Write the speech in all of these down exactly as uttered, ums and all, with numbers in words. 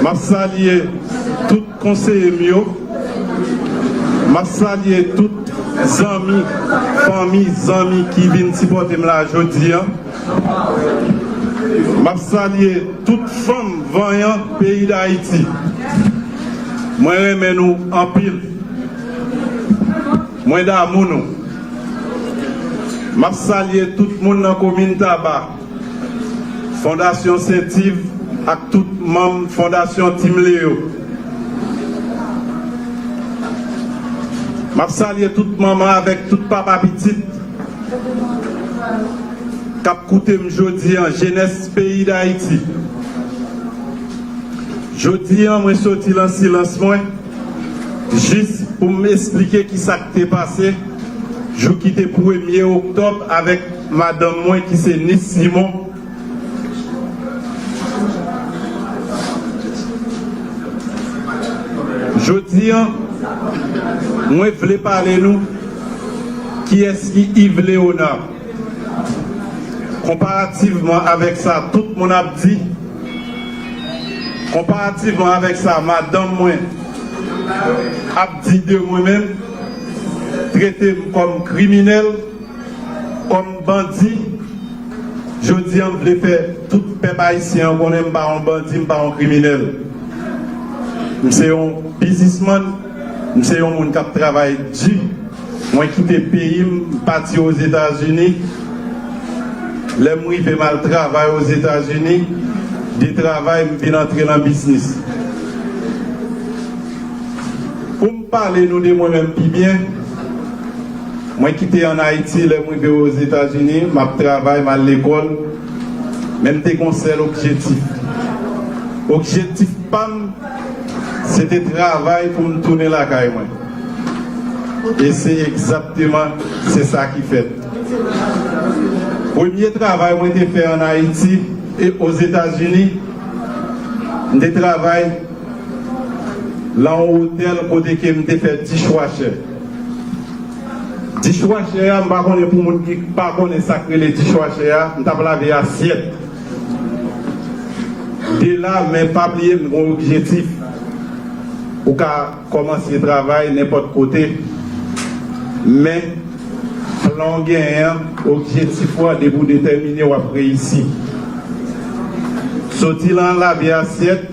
M ap salye tout konseye m yo. M ap salye tout zanmi, fanmi, zanmi ki vin sipòte m la jodi a. M ap salye tout fanm vanyan peyi Dayiti. Mwen renmen nou anpil. Mwen damou nou. M ap salye tout moun nan komin Taba, Fondasyon Sentiv ak tout manm Fondasyon Timleo. M ap salye tout manman avèk tout papa pitit k ap koute m jodi a, jenès peyi Dayiti. Jodi a, mwen soti lan silans mwen, jis pou m esplike kisa k te pase jou ki te premye oktòb avèk madanm mwen ki se Nis Simon. Jodi a, mwen vle pale nou kiyès ki Yves Léonard. Konparativman avèk sa tout moun ap di, konparativman avèk sa madanm mwen ap di de mwen menm, trete m kòm kriminèl, kòm bandi, jodi a m vle fè tout pèp ayisyen an konnen m pa yon bandi, m pa yon kriminèl. M se yon biznismann, m se yon moun k ap travay di. Mwen kite peyi m, m pati Ozetazini. Lè m rive, m al travay Ozetazini. De travay, m vin antre nan biznis. Pou m pale nou de mwen menm pi byen, mwen kite ann Ayiti, lè m rive Ozetazini, m ap travay, m al lekòl, men m te gen yon sèl objektif. Objektif pa m, se te travay pou m tounen lakay mwen. E se egzakteman, se sa ki fèt. Premye travay mwen te fè ann Ayiti e Ozetazini, m te travay lan yon otèl kote ke m te fè dishwasher. Dishwasher a, m pa konnen pou moun ki pa konnen sa k rele dishwasher a, m t ap lave asyèt. De la, men pa bliye m gen yon objektif. Ou ka kòmanse travay nenpòt kote, men plan w genyen an, objektif ou an, depi w detèmine, w ap reyisi. Soti lan lave asyèt,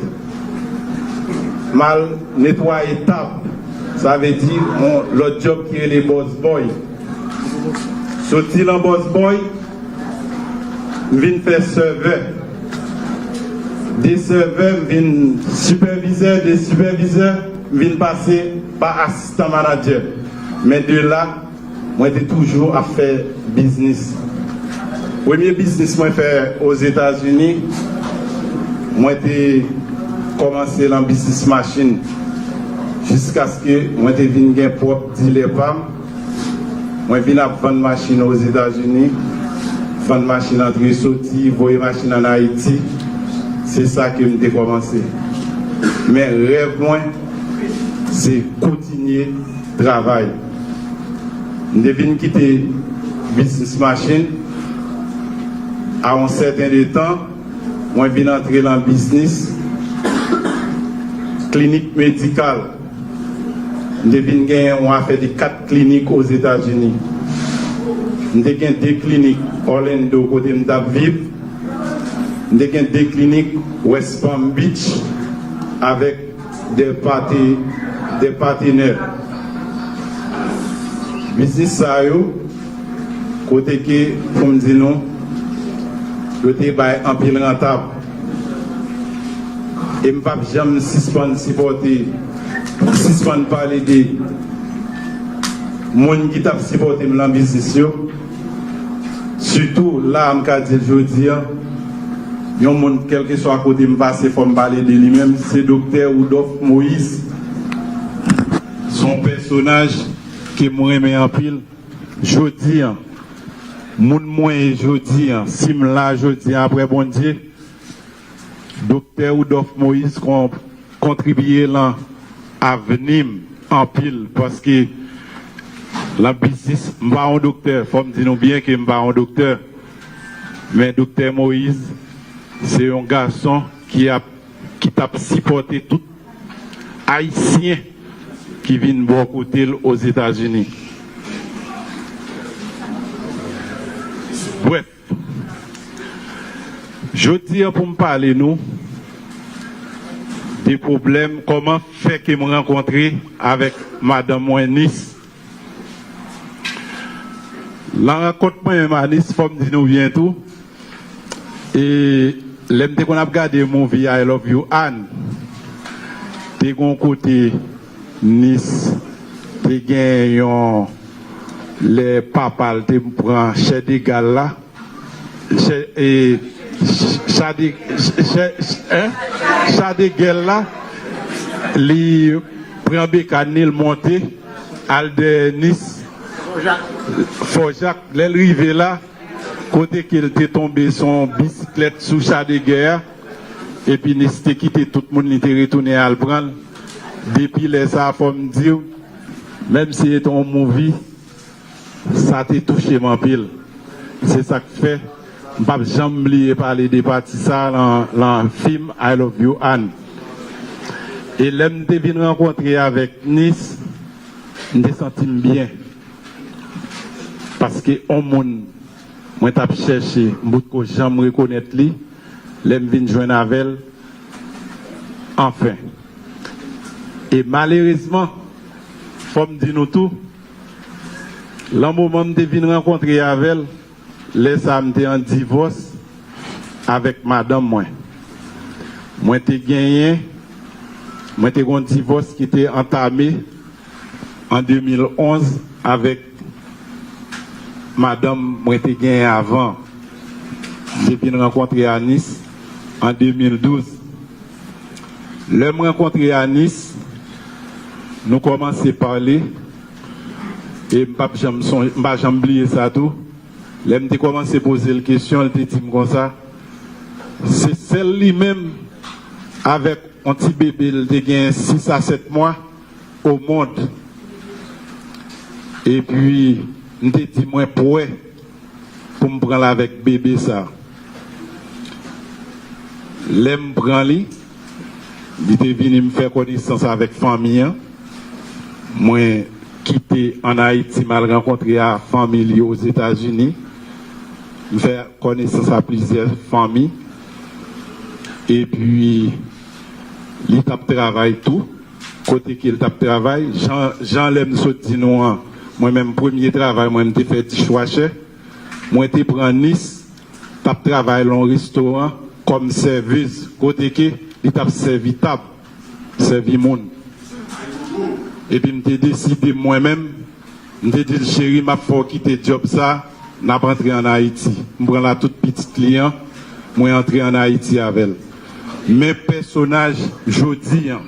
m al netwaye tab. Sa vle di yon lòt djòb ki rele boss boy. Soti lan boss boy, m vin fè sèvè. De sèvè, m vin sipèvizè. De sipèvizè, m vin pase pa asistan manadjè. Men de la, mwen te toujou ap fè biznis. Premye biznis mwen fè Ozetazini, mwen te kòmanse lan biznis machin, jiskaske mwen te vin gen pwòp dilè pa m. Mwen vin ap vann machin Ozetazini, vann machin antre soti, voye machin ann Ayiti. Se sa ke m te kòmanse. Men rèv mwen, se kontinye travay. M te vin kite biznis machin. A yon sèten de tan, mwen vin antre lan biznis klinik medikal. M te vin gen yon afè de kat klinik Ozetazini. M te gen de klinik Orlando, kote m t ap viv. M te gen de klinik West Palm Beach avèk de pati-, de patenè. Biznis sa yo, kote ke, pou m di nou, yo te bay anpil rantab. E m p ap janm sispann sipòte, sispann pale de moun ki t ap sipòte m lan biznis yo. Sitou la, m ka di l jodi a, yon moun, kèlkeswa kote m pase, fò m pale de li menm, se Doktè Rudolph Moïse. Se yon pèsonaj ke m renmen anpil. Jodi a, moun mwen ye jodi a, si m la jodi a, apre Bondye, Doktè Rudolph Moïse kon-, kontribiye lan avni m anpil, paske lan biznis, m pa yon doktè, fò m di nou byen ke m pa yon doktè, men Doktè Moïse se yon gason ki ap, ki ap sipòte tout Ayisyen ki vin bò kote l Ozetazini. Brèf, jodi a pou m pale nou de pwoblèm, kòman fè ke m rankontre avèk madanm mwen Nis. Nan rankont mwen menm a Nis, fò m di nou byen tou, e lè m te konn ap gade movie I Love You Ann, te gon kote Nis te gen yon, lè papa l te pran chè de gal la, chè, e, chè de, chè, en? Chè de gèl la, li pran bekàn li, l monte al dèyè Nis, Fò Jak. Lè l rive la, kote ke l te tonbe, se yon bisiklèt sou chè de gèl la, epi Nis te kite tout moun, li te retounen al pran l. Depi lè sa a, fò m di w, menm si se te yon movie, sa te touche m anpil. Se sa k fè m p ap janm bliye pale de pati sa a nan, nan fim I Love You Ann. E lè m te vin rankontre avèk Nis, m te santi m byen. Paske yon moun mwen t ap chèche, m potko janm rekonèt li, lè m vin jwenn avè l, anfen. E malerezman, fò m di nou tou, lan moman m te vin rankontre avè l, lè sa a m te an divòs avèk madanm mwen. Mwen te genyen, mwen te gon divòs ki te antame an de mil onz avèk madanm mwen te genyen avan. M te vin rankontre a Nis an de mil douz. Lè m rankontre a Nis, nou kòmanse pale, e m p ap janm sonje, m pa janm bliye sa tou. Lè m te kòmanse poze l kesyon, l te di m konsa, se sèl li menm avèk yon ti bebe l te gen sis a sèt mwa o mond. Epi, m te di mwen pwè pou m pran l avèk bebe sa. Lè m pran li, li te vini, m fè konesans avèk fanmi an. Mwen kite ann Ayiti, m al rankontre a fanmi li Ozetazini. M fè konesans a plizyè fanmi. Epi, li t ap travay tou. Kote ke l t ap travay, jan, jan lè m sot di nou an, mwen menm premye travay mwen, m te fè dichwachè. Mwen te pran Nis, t ap travay lan yon restoran kòm sèvez, kote ke li t ap sèvi tab, sèvi moun. Epi m te deside mwen menm, m te di l, cheri, m ap fè w kite djòb sa, n ap antre ann Ayiti. M pran la tout pitit li an, mwen antre ann Ayiti avè l. Men pèsonaj jodi an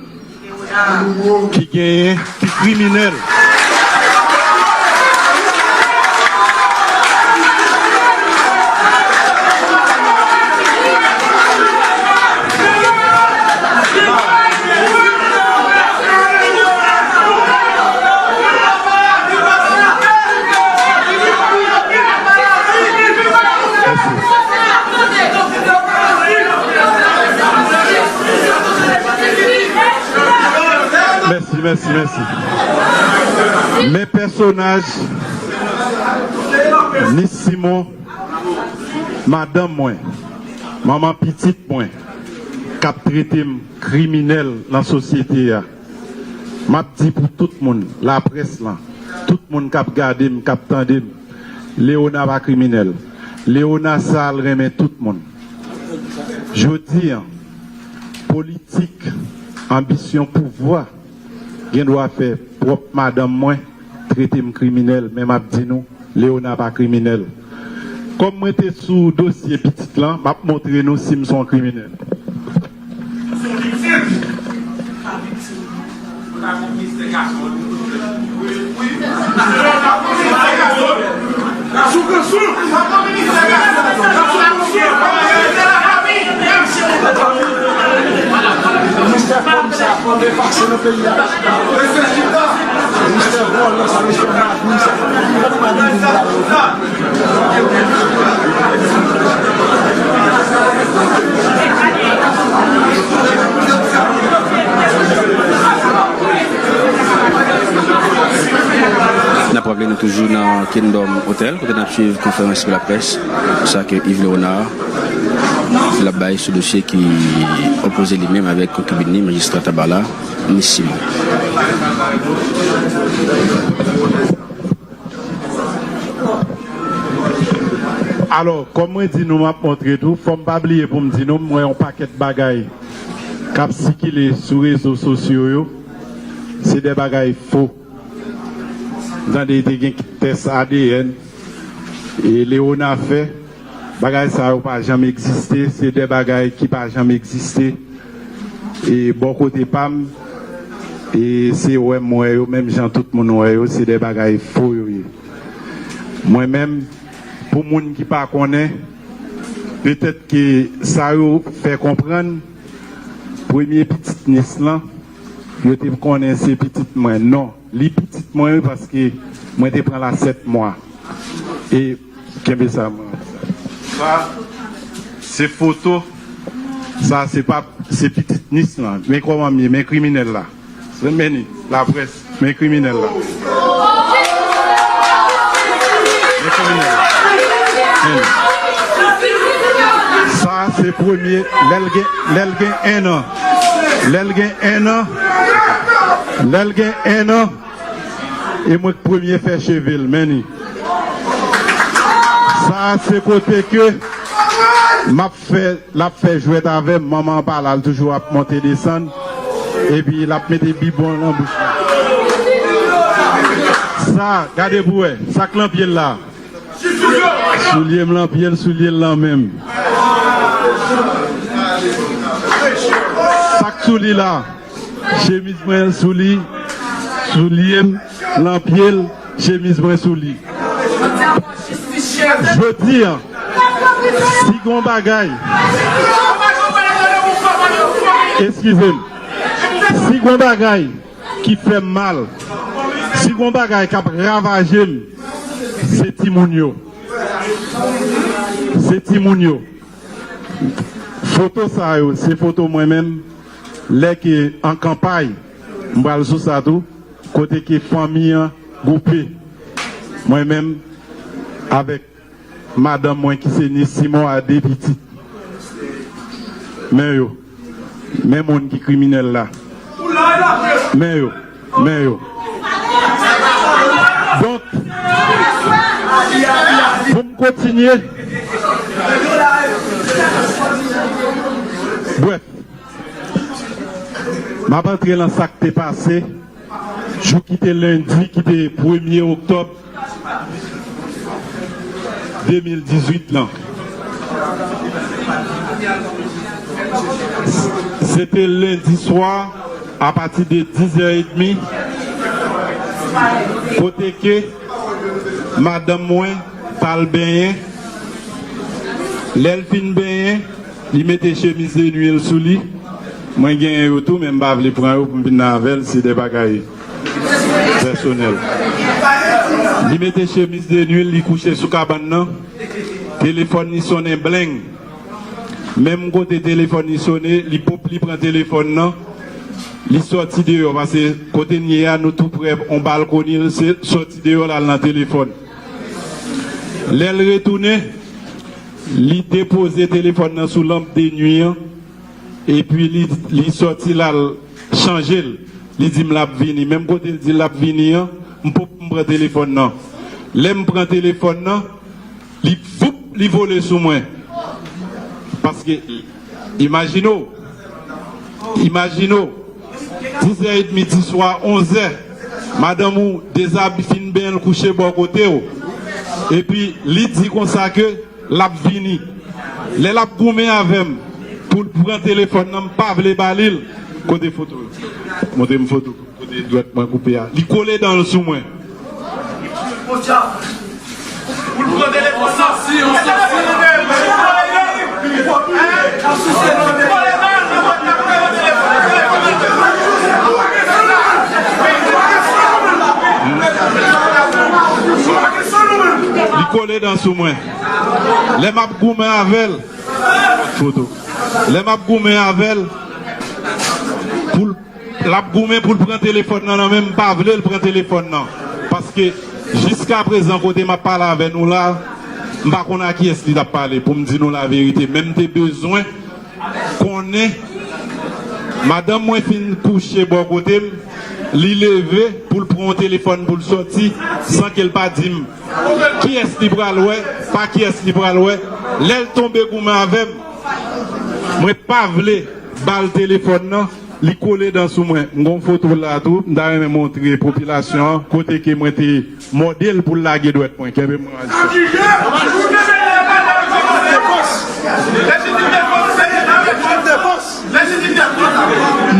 ki genyen, ki kriminèl. Mèsi, mèsi, mèsi. Men pèsonaj, Nis Simon, madanm mwen, manman pitit mwen, k ap trete m kriminèl nan sosyete a. M ap di pou tout moun, laprès lan, tout moun k ap gade m, k ap tande m, Léona pa kriminèl. Léona sa l renmen tout moun. Jodi an, politik, anbisyon pouvwa, gen dwa fè pwòp madanm mwen trete m kriminèl, men m ap di nou, Léona pa kriminèl. Kòm mwen te sou dosye pitit lan, m ap montre nou si m se yon kriminèl. Ministè kòm sa, kòm efase nan peyi a. Ministè vòlè sa, ministè magouy sa. Kòm magouy vin la yo. Nou toujou nan Kingdom Hotel, kote n ap swiv konferans pou laprès, sa ke Yves Léonard l ap bay sou dosye ki opoze li menm avèk konkibin li, majistra Tabala, Miss Simon. Alò, kòm mwen di nou, m ap montre tou, fò m pa bliye pou m di nou, m wè yon pakèt bagay k ap sikile sou rezo sosyo yo, se de bagay fo. M tande te gen tès A D N, e Leona fè. Bagay sa yo pa janm egziste, se de bagay ki pa janm egziste. E bò kote pa m, e se wè m wè yo, menm jan tout moun wè yo, se de bagay fo yo ye. Mwen menm, pou moun ki pa konnen, petèt ke sa yo fè konprann, premye pitit nis lan, yo te konnen se pitit mwen. Non, li pitit mwen wi, paske mwen te pran l a sèt mwa. E kenbe sa mwen. Sa se foto. Sa se pa, se pitit nis lan. Men kòman m ye, men kriminèl la. Se men li, laprès, men kriminèl la. Men kriminèl la. Men li. Sa se premye, lè l gen, lè l gen en an. Lè l gen en an. Lè l gen en an. E mwen k premye fè cheve l, men li. Sa se kote ke m ap fè, l ap fè jwèt avè m, manman an pa la, l toujou ap monte desann. Epi l ap mete bibwon l nan bouch li. Sa, gade pou wè, sa k lan pye l la. Soulye m lan pye l, soulye l lan men m. Sa k sou li la, chemiz mwen sou li, soulye m lan pye l, chemiz mwen sou li. Jodi a, si gon bagay, eskize m, si gon bagay ki fè m mal, si gon bagay k ap ravaje m, se timoun yo. Se timoun yo. Foto sa yo, se foto mwen menm, lè ke an kanpay, m pral sou sa tou, kote ke fanmi an gwoupe. Mwen menm, avèk madanm mwen ki se Nisimo a de pitit. Men yo. Men moun ki kriminèl la. Men yo. Men yo. Donk, pou m kontinye. Brèf. M ap antre nan sa k te pase. Jou ki te lendi, ki te premye oktòb de mil dizuit lan. Se te lendi swa, apati de diz è edmi, kote ke madanm mwen t al benyen. Lè l fin benyen, li mete chemiz de nwi l sou li. Mwen genyen yo tou, men m pa vle pran yo pou m vin avè l, se de bagay pèsonèl. Li mete chemiz de nwi l, li kouche sou kabann nan. Telefòn li sonnen bleng. Menm kote telefòn li sonnen, li pop, li pran telefòn nan. Li sòti deyò, paske kote n ye a, nou tou prè on balkoni, l se sòti deyò l al nan telefòn. Lè l retounen, li depoze telefòn nan sou lanp de nwi an, epi li, li sòti l al chanje l. Li di m l ap vini. Menm kote l di l ap vini an, m pop m pran telefòn nan. Lè m pran telefòn nan, li voup, li vole sou mwen. Paske, imajine w, imajine w, diz è edmi di swa, onz è, madanm ou dezabi, fin benyen l, kouche bò kote w. Epi, li di konsa ke l ap vini. Lè l ap goumen avè m pou l pran telefòn nan, m pa vle ba li l. Kote foto yo? Montre m foto. Kote dwèt mwen koupe a? Li kole dan l sou mwen. Li kole dan sou mwen. Lè m ap goumen avè l, foto. Lè m ap goumen avè l, pou l, l ap goumen pou l pran telefòn nan nan men m, m pa vle l pran telefòn nan. Paske Jiskaprezan, kote m ap pale avè nou la, m pa konn a kiyès li t ap pale, pou m di nou laverite. Men m te bezwen konnen, madanm mwen fin kouche bò kote m, li leve pou l pran yon telefòn pou l sòti, san ke l pa di m kiyès li pral wè, pa kiyès li pral wè. Lè l tonbe goumen avè m, mwen pa vle ba l telefòn nan, li kole dan sou mwen. M gon foto la tou, m ta renmen montre popilasyon an kote ke mwen te mòde l pou l lage dwèt mwen. Kenbe mwen.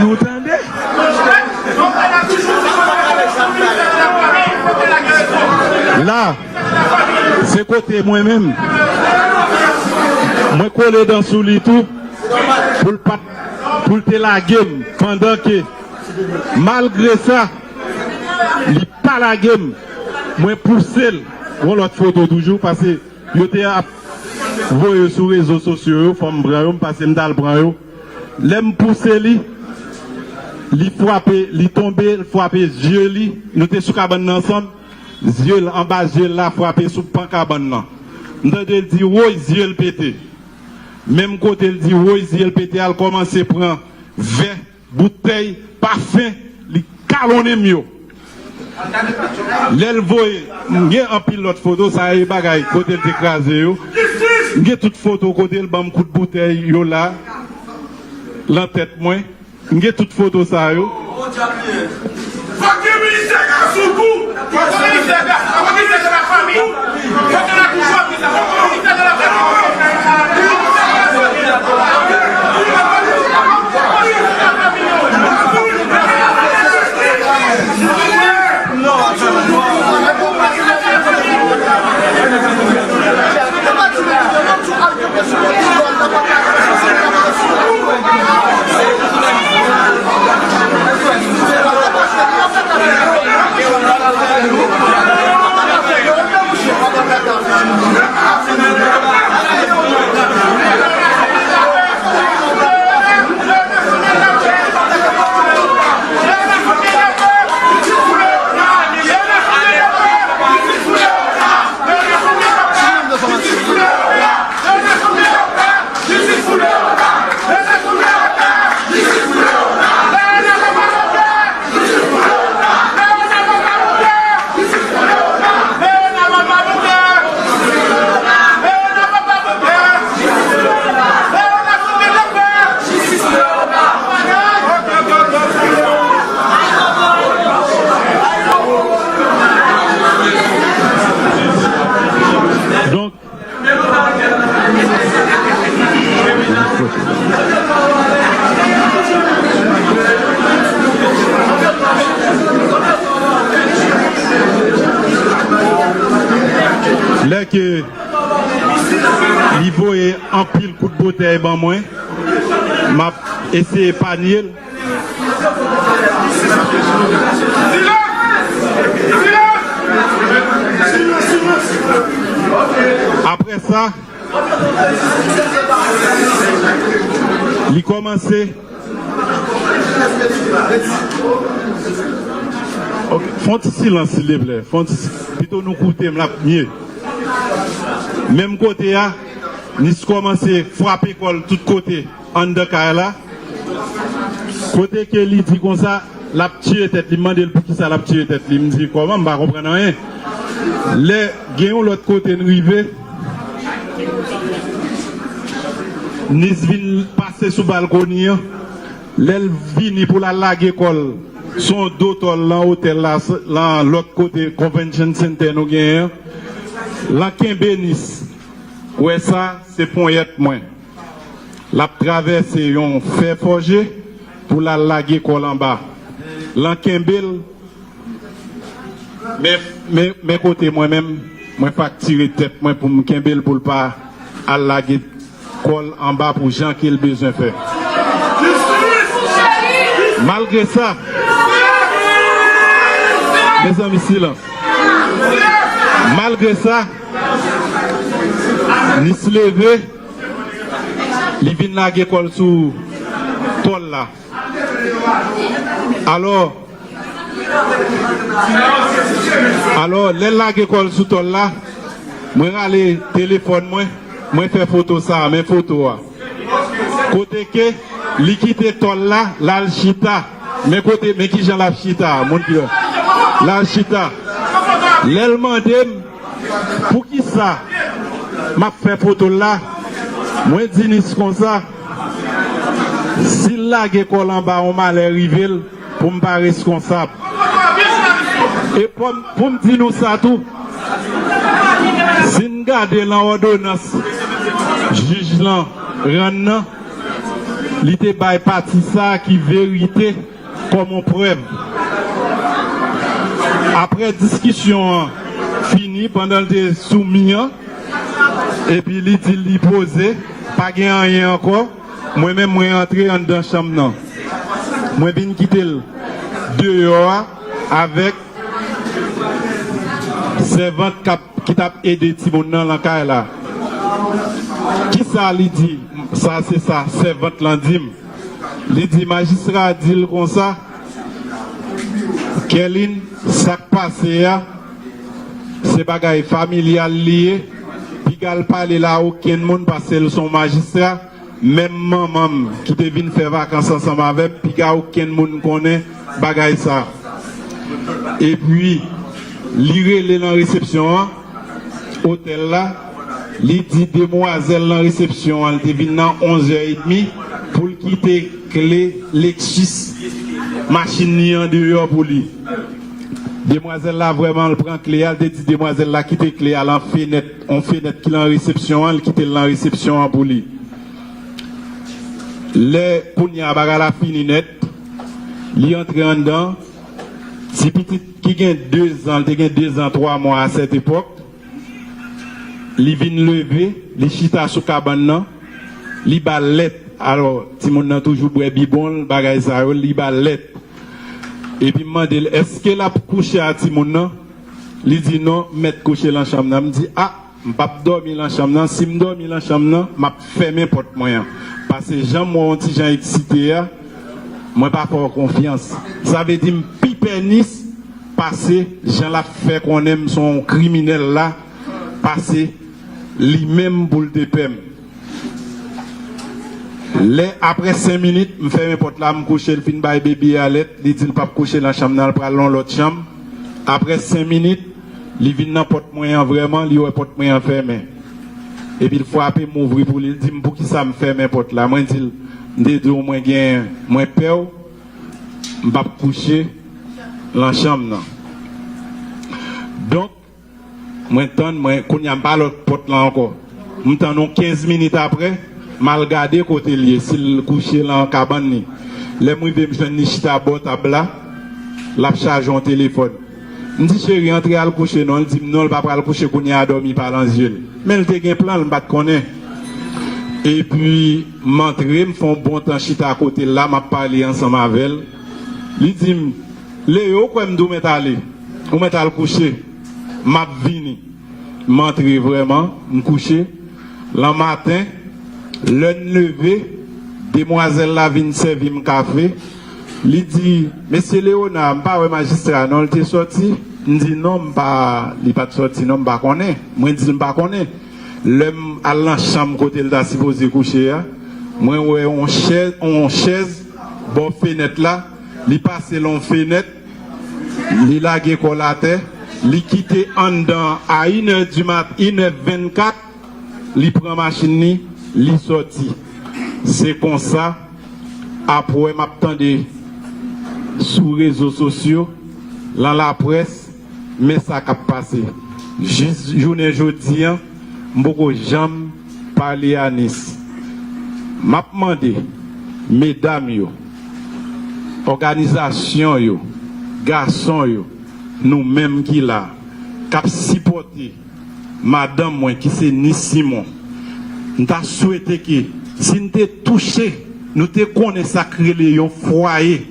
Nou tande? La, se kote mwen menm. Mwen kole dan sou li tou pou l pa t, pou l te lage m, pandan ke, malgre sa, li pa lage m. Mwen pouse l. Yon lòt foto toujou, paske yo te ap voye sou rezo sosyo yo, fò m pran yo, m pase m t al pran yo. Lè m pouse li, li frape, li tonbe, l frape zye li. Nou te sou kabann nan ansanm. Zye l, anba zye l la frape sou pan kabann nan. M tande l di, woy, zye l pete. Menm kote l di, woy, zye l pete a, l kòmanse pran vè, boutèy, pafen, li kalonnen m yo. Lè l voye, m gen anpil lòt foto, sa e bagay kote l te kraze yo. M gen tout foto kote l ban m kout boutèy yo la, lan tèt mwen. M gen tout foto sa yo. Fòk gen ministè gason tou. Fòk gen ministè gason, fòk gen ministè de la fanmi. Fòk gen la toujou ministè, fòk gen ministè de la fanmi. Donk, lè ke li voye anpil kout botèy ban mwen, m ap eseye epanye l. Apre sa, li kòmanse. Ok, fè yon ti silans, silvouplè. Fè yon ti si-, pito nou koute m, l ap mye. Menm kote a, Nis kòmanse frape kò l tout kote anndan kay la. Kote ke li di konsa, l ap tiye tèt li. M mande l poukisa l ap tiye tèt li. M di, kòman? M pa konprann anyen. Lè gen yon lòt kote n rive, Nis vin pase sou balkoni an. Lè l vini pou l al lage kò l sou yon do tòl lan otèl la, s-, lan lòt kote Convention Center nou genyen an, l al kenbe Nis. Ou wè sa, se ponyèt mwen. L ap travèse yon fè fòje pou l al lage kò l anba. L al kenbe l. Men, men, men kote mwen menm, mwen faktire tèt mwen pou m kenbe l pou l pa al lage kò l anba pou jan ke l bezwen fè. Malgre sa, mezanmi, silans. Malgre sa, Nis leve, li vin lage kò l sou tòl la. Alò, Alò, lè l lage kò l sou tòl la, mwen rale telefòn mwen, mwen fè foto sa a, men foto a. Kote ke li kite tòl la, l al chita. Men kote, men kijan l ap chita a, moun ki la. L al chita. Lè l mande m, poukisa m ap fè foto l la, mwen di Nis konsa, si l lage kò l anba, yon malè rive l, pou m pa reskonsab. E pou m, pou m di nou sa tou, si n gade lan òdonans jij lan rann nan, li te bay pati sa a ki verite kòm yon prèv. Apre diskisyon an fini, pandan l te sou mi an, epi li di li poze, pa gen anyen ankò, mwen menm mwen antre anndan chanm nan. Mwen vin kite l deyò a avèk sèvant k ap, ki t ap ede timoun nan lan kay la. Kisa li di? Sa se sa sèvant lan di m. Li di, majistra di l konsa, Kèlin, sa k pase a, se bagay familyal li ye. Piga l pale l a okenn moun, paske l se yon majistra. Menm manman m ki te vin fè vakans ansanm avè m, piga okenn moun konnen bagay sa. Epi, li rele nan resepsyon an, otèl la, li di demwazèl nan resepsyon an, li te vin nan onz è edmi, pou l kite kle Lexus machin li an deyò pou li. Demwazèl la vrèman, l pran kle a, l te di demwazèl la kite kle a lan fenèt, on fenèt ki lan resepsyon an, l kite l lan resepsyon an pou li. Lè kounye a bagay la fini nèt, li antre anndan, ti pitit ki gen de zan, li te gen de zan twa mwa a sèt epòk, li vin leve, li chita sou kabann nan, li ba l lèt. Alò, timoun nan toujou bwè bibon l, bagay sa yo, li ba l lèt. Epi m mande l, èske l ap kouche a timoun nan? Li di, non, m mèt kouche lan chanm nan. M di, a, m p ap dòmi lan chanm nan. Si m dòmi lan chanm nan, m ap fèmen pòt mwen an. Paske jan m wè w yon ti jan eksite a, mwen pa fè w konfyans. Sa vle di m pi pè Nis pase jan l ap fè konnen m se yon kriminèl la, pase li menm pou l te pè m. Lè, apre senk minit, m fèmen pòt la, m kouche, l fin bay bebe a lèt, li di l p ap kouche nan chanm nan, l pral nan yon lòt chanm. Apre senk minit, li vin nan pòt mwen an vrèman, li wè pòt mwen an fèmen. Epi l frape m, ouvri pou li, l di m, poukisa m fèmen pòt la? Mwen di l, m te di w mwen gen, mwen pè w, m p ap kouche lan chanm nan. Donk, mwen tann, mwen, kounye a m pa lòt pòt la ankò. M tann yon kenz minit apre, m al gade kote l ye, si l kouche lan kabann li. Lè m rive, m jwenn li chita bò tab la, l ap chaje yon telefòn. M di, cheri, antre al kouche non. L di m non, l pa pral kouche kounye a, dòmi pa lan zye l. Men l te gen plan l, m pa t konnen. Epi, m antre, m fè yon bon tan chita kote l la, m ap pale ansanm avè l. Li di m, Leo, ou kwè m di w mèt ale? Ou mèt al kouche? M ap vini. M antre vrèman, m kouche. Lanmaten, lè n leve, demwazèl la vin sèvi m kafe. Li di, mesye Leona, m pa wè majistra non, l te sòti? M di, non, m pa, li pa t sòti non, m pa konnen. Mwen di l m pa konnen. Lè m al nan chanm kote l ta sipoze kouche a, mwen wè yon chèz, yon chèz bò fenèt la, li pase l yon fenèt, li lage kò l atè, li kite anndan a inè di mat, inè vennkat, li pran machin li, li sòti. Se konsa, apre m ap tande sou rezo sosyo, lan laprès, men sa k ap pase. Jis jounen jodi a, m poko janm pale a Nis. M ap mande medam yo, òganizasyon yo, gason yo, nou menm ki la, k ap sipòte madanm mwen ki se Nis Simon. M ta swete ke si n te touche, nou te konnen sa k rele yon fwaye,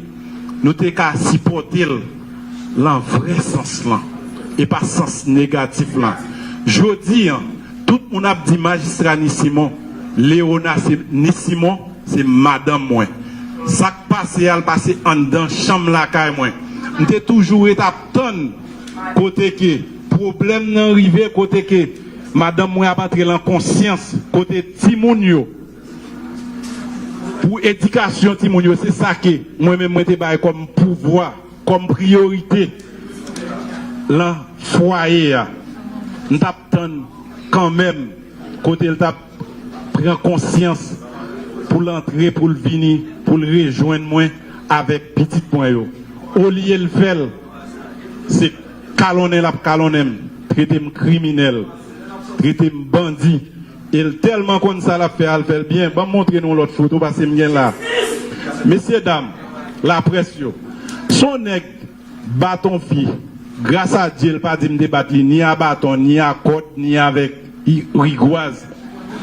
nou te ka sipòte l lan vrè sans lan, e pa sans negatif lan. Jodi an, tout moun ap di majistra Nis Simon, Leona se Nis Simon, se madanm mwen. Sa k pase a, l pase anndan chanm lakay mwen. M te toujou ret ap tann kote ke pwoblèm nan rive, kote ke madanm mwen ap antre lan konsyans, kote timoun yo, pou edikasyon timoun yo, se sa ke mwen menm mwen te bay kòm pouvwa, kòm priyorite lan fwaye a. M t ap tann kanmenm kote l t ap pran konsyans pou l antre, pou l vini, pou l rejwenn mwen avèk pitit mwen yo. Olye l fè l, se kalonnen l ap kalonnen m, trete m kriminèl, trete m bandi. E l tèlman konn sa l ap fè a, l fè l byen. Ban m montre nou yon lòt foto, paske m gen la. Mesye dam, laprès yo, s on nèg baton fi. Gras a Dye, l pa di m te bat li ni a baton, ni a kòd, ni avèk i- rigwaz.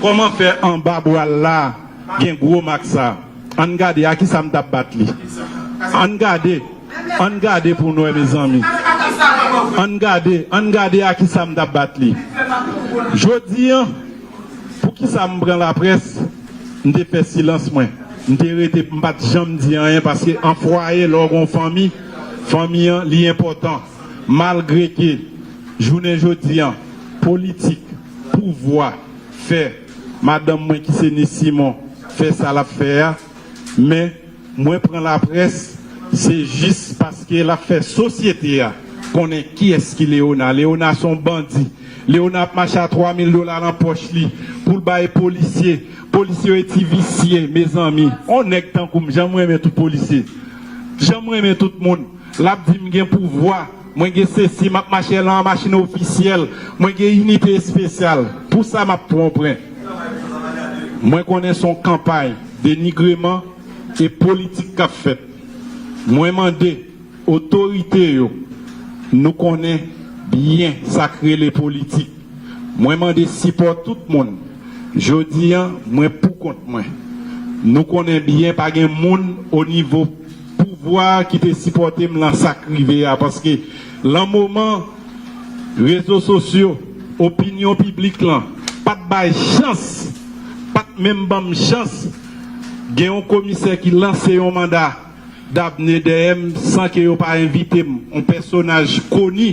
Kòman fè anba bra l la gen gwo mak sa? Ann gade a kisa m t ap bat li. Ann gade, ann gade pou n wè, mezanmi. Ann gade, ann gade a kisa m t ap bat li. Jodi an, poukisa m pran laprès? M te fè silans mwen. M te rete, m pa t janm di anyen, paske an fwaye, lè w gen yon fanmi, fanmi an, li enpòtan. Malgre ke jounen jodi an, politik, pouvwa, fè madanm mwen ki se Ni Simon fè sa l ap fè a, men mwen pran laprès, se jis paske l ap fè sosyete a konnen kiyès ki Léona. Léona se yon bandi. Léona ap mache a twa mil dola nan pòch li pou l bay polisye. Polisye yo e ti visye, mezanmi. On nèg tankou m, jan m renmen tout polisye. Jan m renmen tout moun. L ap di m gen pouvwa, mwen gen sesi, m ap mache lan machin ofisyèl, mwen gen inite espesyal. Pou sa m ap pran pwen. Mwen konnen se yon kanpay denigreman e politik k ap fèt. Mwen mande otorite yo, nou konnen byen sa k rele politik. Mwen mande sipò tout moun. Jodi an, mwen pou kont mwen. Nou konnen byen pa gen moun o nivo pouvwa ki te sipòte m lan sa k rive a, paske lan moman rezo sosyo, opinyon piblik lan pa t bay chans, pa t menm ban m chans, gen yon komisè ki lanse yon manda dabne dèyè m san ke yo pa envite m, yon pèsonaj koni,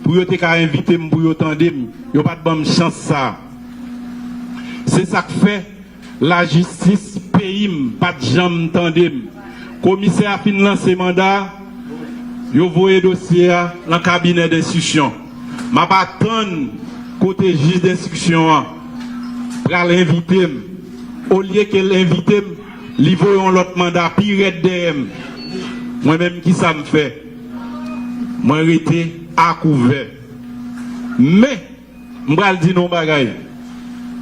pou yo te ka envite m pou yo tande m. Yo pa t ban m chans sa a. Se sa k fè lajistis peyi m pa t janm tande m. Komisè a fin lanse manda a, yo voye dosye a lan kabinè denstriksyon. M ap atann kote jij denstriksyon an pral envite m. Olye ke l envite m, li voye yon lòt manda pi rèd dèyè m. Mwen menm, kisa m fè? Mwen rete akouvè. Men, m pral di nou yon bagay.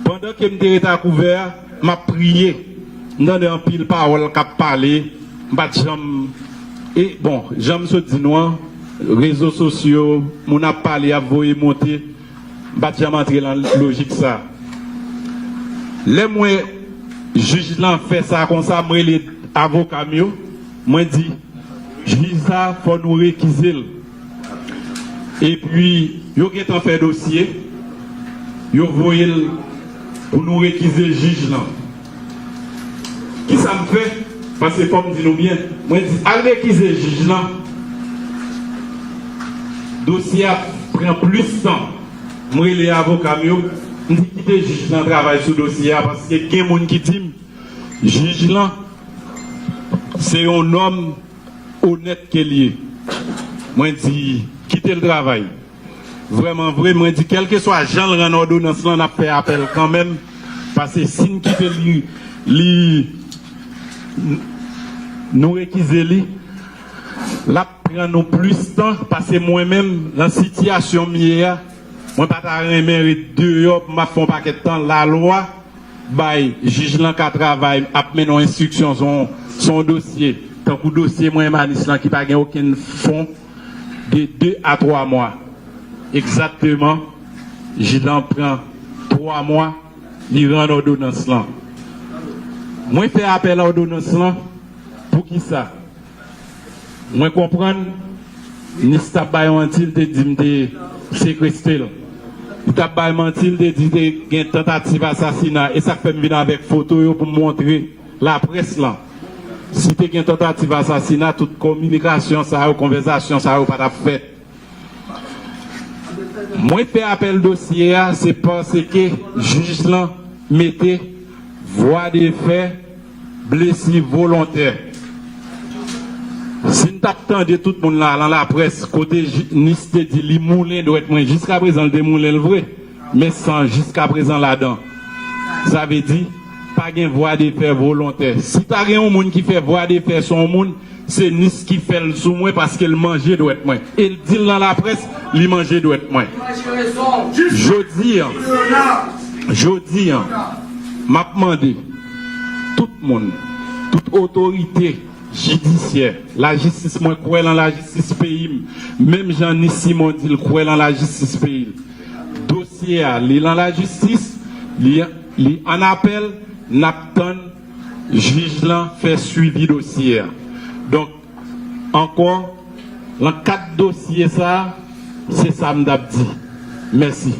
Pandan ke m te rete akouvè a, m ap priye. M tande anpil pawòl k ap pale. M pa t janm, e, bon, jan m sot di nou an, rezo sosyo, moun ap pale, ap voye monte. M pa t janm antre lan lojik sa. Lè m wè jij lan fè sa konsa, m rele avoka m yo, mwen di, jij sa, fò nou rekize l. Epi, yo gentan fè dosye, yo voye l pou nou rekize jij lan. Kisa m fè? Paske fò m di nou byen. Mwen di, al rekize jij lan. Dosye a pran plis tan. M rele avoka m yo. M di, kite jij lan travay sou dosye a, paske gen moun ki di m, jij lan, se yon nonm onèt ke l ye. Mwen di, kite l travay. Vrèman vre, mwen di, kèlkeswa jan l rann òdonans lan, n ap fè apèl kanmenm, paske si n kite li, li, nou rekize li, l ap pran nou plis tan, paske mwen menm, lan sitiyasyon m ye a, mwen pa ta renmen ret deyò pou m ap fè yon pakèt tan. Lalwa bay jij lan ka travay, ap mennen yon enstriksyon sou, sou yon dosye, tankou dosye mwen, Manis lan, ki pa gen okenn fon, de de a twa mwa. Egzakteman, jij lan pran twa mwa, li rann òdonans lan. Mwen fè apèl òdonans lan, poukisa? Mwen konprann, Nis t ap bay manti, l te di m te sekestre l. Li t ap bay manti, l te di te gen tantativ asasina. E sa k fè m vin avèk foto yo pou m montre laprès lan. Si te gen tantativ asasina, tout kominikasyon sa yo, konvèsasyon sa yo pa t ap fèt. Mwen fè apèl dosye a, se paske jij lan mete vwa de fè, blesi volontè. Si n t ap tande tout moun la, lan laprès, kote ji-, Nis te di li moulen dwèt mwen, jiskaprezan l te moulen l vre, men san jiskaprezan ladan. Sa vle di, pa gen vwa de fè volontè. Si ta gen yon moun ki fè vwa de fè sou yon moun, se Nis ki fè l sou mwen paske l manje dwèt mwen. E l di l lan laprès, li manje dwèt mwen. Jodi an, jodi an, m ap mande tout moun, tout otorite jidisyè, lajistis, mwen kwè lan lajistis peyi m, menm jan Nis Simon di l kwè lan lajistis peyi l. Dosye a, li lan lajistis, li, li an apèl, n ap tann jij lan fè swivi dosye a. Donk, ankò, lan kad dosye sa a, se sa m t ap di. Mèsi.